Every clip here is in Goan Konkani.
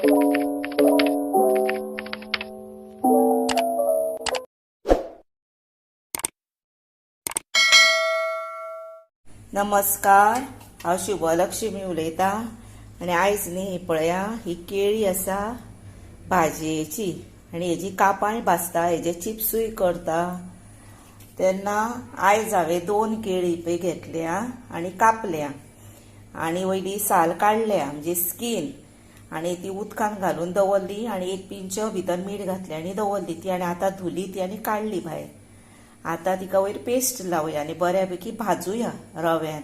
नमस्कार, हांव शुभलक्ष्मी उलयतां आनी आयज न्ही पळया ही केळी आसा भाजयेची आनी हेजी कापांय भाजता, हेजे चिप्सूय करता. तेन्ना आयज हांवें 2 केळी पळय घेतल्या आनी कापल्या आनी वयली साल काडल्या म्हणजे स्कीन, आनी ती उदकान घालून दवरली आनी एक पिंच भितर मीठ घातलें आनी दवरली ती, आनी आतां धुली ती आनी काडली भायर. आतां तिका वयर पेस्ट लावया आनी बऱ्यापैकी भाजूया रव्यान.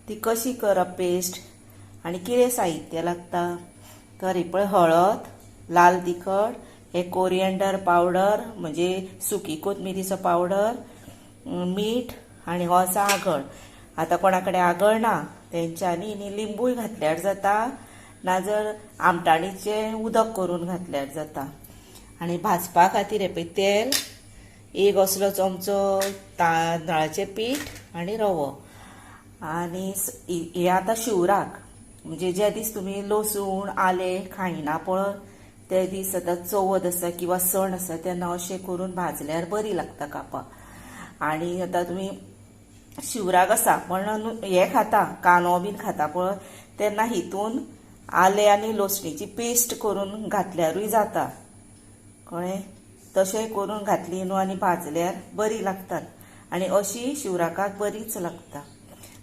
ती कशी करप पेस्ट आनी कितें साहित्य लागता तर ही पळय हळद, लाल तिखट, हे कोरिएंडर पावडर म्हणजे सुकी कोथमिरीचो पावडर, मीठ आनी हो आसा आगळ. आतां कोणा कडेन आगळ ना तेंच्यांनी न्ही लिंबूय घातल्यार जाता, नाजर आमटाणीचें उदक करून घातल्यार जाता. आनी भाजपा खातीर हे पळय तेल, एक असलो चमचो तांदळाचें पीठ आनी रवो. आनी हे आतां शिवराक म्हणजे जे दीस तुमी लसूण आलें खायना पळय ते दीस आतां चवथ आसा किंवा सण आसा तेन्ना अशें करून भाजल्यार बरी लागता कापां. आनी आतां तुमी शिवराक आसा पण हे खाता कांदो बीन खाता पळय तेन्ना हितून आलें आनी लसणीची पेस्ट करून घातल्यारूय जाता, कळ्ळें? तशें करून घातली न्हू आनी भाजल्यार बरी लागतात आनी अशी शिवराकाक बरीच लागता.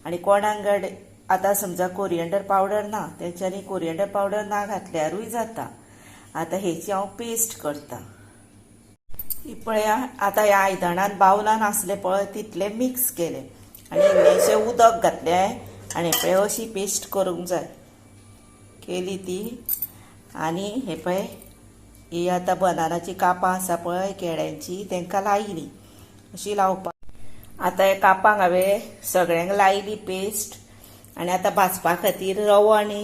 आनी कोणाक आतां समजा कोरिएंडर पावडर ना तेंच्यांनी कोरिएंडर पावडर ना घातल्यारूय जाता. आतां हेची हांव पेस्ट करता. ही पळया आतां ह्या आयदणान बावलान आसलें पळय तितलें मिक्स केलें आनी इल्लेंशें उदक घातलें आनी पळय अशी पेस्ट करूंक जाय केली ती. आनी हे पळय ही आतां बनानाची कापां आसा पळय केळ्यांची तांकां लायली अशी लावपाक. आतां ह्या कापांक हांवें सगळ्यांक लायली पेस्ट. आनी आतां भाजपा खातीर रवो आनी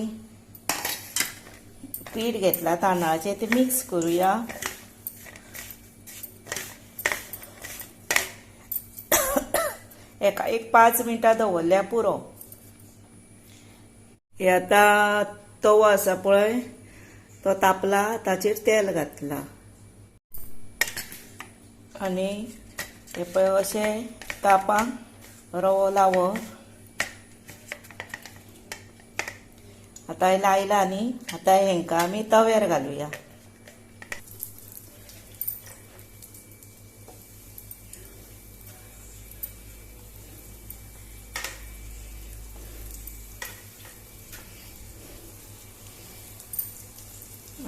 पीठ घेतला तांदळाचें, तें मिक्स करुया. एका एक 5 मिनटां दवरल्या पुरो. हे आतां तवो आसा पळय तो तापला, ताचेर तेल घातला आनी हे पळय अशें कापांक रवो लावप. आतां हें लायलां न्ही, आतां हेंकां आमी तव्यार घालुया.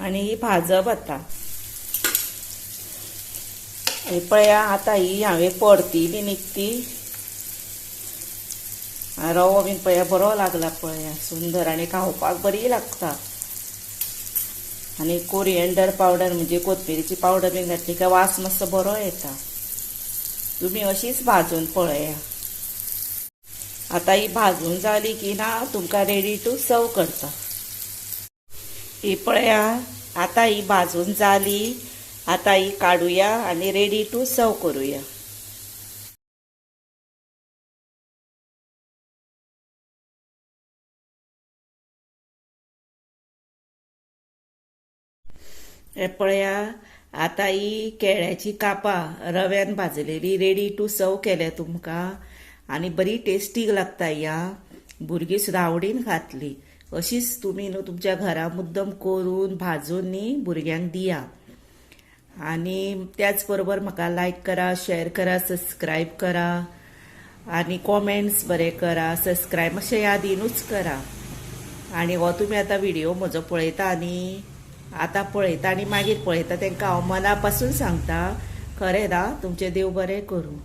आनी ही भाजप आतां. हे पळया आतां ही हांवें परतिली निकती, रवो बीन पळया बरो लागला पळया सुंदर आनी खावपाक बरी लागता. आनी कोरिएंडर पावडर म्हणजे कोथमिरीची पावडर बीन घातली काय वास मातसो बरो येता. तुमी अशीच भाजून पळया. आतां ही भाजून जाली की ना तुमकां रेडी टू सर्व करता. ही पळया आतां ही भाजून जाली, आतां ही काडुया आनी रेडी टू सर्व करुया. हे पळया आतां ही केळ्याची कापां रव्यान भाजलेली रेडी टू सर्व केल्या तुमकां आनी बरी टेस्टी लागता. ह्या भुरगीं सुद्दां आवडीन खातली. अशीच तुमी न्हू तुमच्या घरा मुद्दम करून भाजून न्ही भुरग्यांक दिया. आनी त्याच बरोबर म्हाका लायक करा, शेअर करा, सबस्क्रायब करा आनी कॉमेंट्स बरे करा. सबस्क्रायब मातशें यादीनूच करा. आनी हो तुमी आतां व्हिडियो म्हजो पळयता आनी आतां पळयता आनी मागीर पळयता तेंकां हांव मना पासून सांगता, खरें ना तुमचें देव बरें करूं.